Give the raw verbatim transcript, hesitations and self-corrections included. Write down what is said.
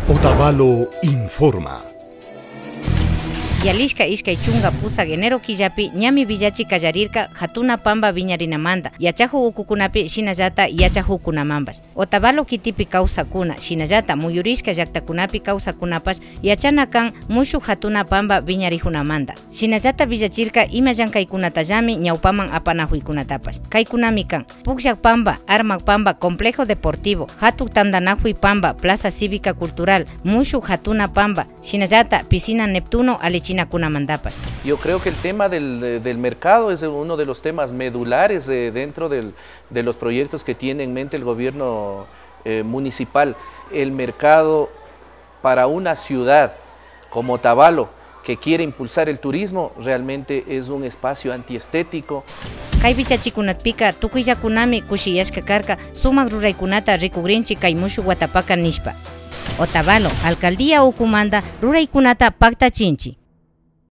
Otavalo informa. Yalishka ishkay chunka pusak enero killapi ñami villachi kallarirka Hatuna Pamba wiñarinamanta, yachajuk ukukunapi shinallata yachajukkunamanpash. Otavalo kitipi kawsakkuna, shinallata muyurishka llaktakunapi kawsakkunapash yachana kan mushuk Hatuna Pamba wiñarijunamanta. Shinallata villachirka ima llankaykunatallami ñawpaman apanajuykunatapash. Kaykunami kan: Pukllak Pamba, Armak Pamba, Complejo Deportivo, Hatuk Tantanajuy Pamba, Plaza Cívica Cultural, mushuk Hatuna Pamba, shinallata Piscina Neptuno alichinakunamantapash. Yo creo que el tema del, del mercado es uno de los temas medulares, eh, dentro del, de los proyectos que tiene en mente el gobierno, eh, municipal. El mercado para una ciudad como Otavalo, que quiere impulsar el turismo, realmente es un espacio antiestético. Kay villachikunapika tukuyllakunami kushiyashka karka, sumak ruraykunata rikugrinchi kay mushuk watapaka nishpa. Otavalo, alcaldía ukumanta ruraykunata paktachinchi.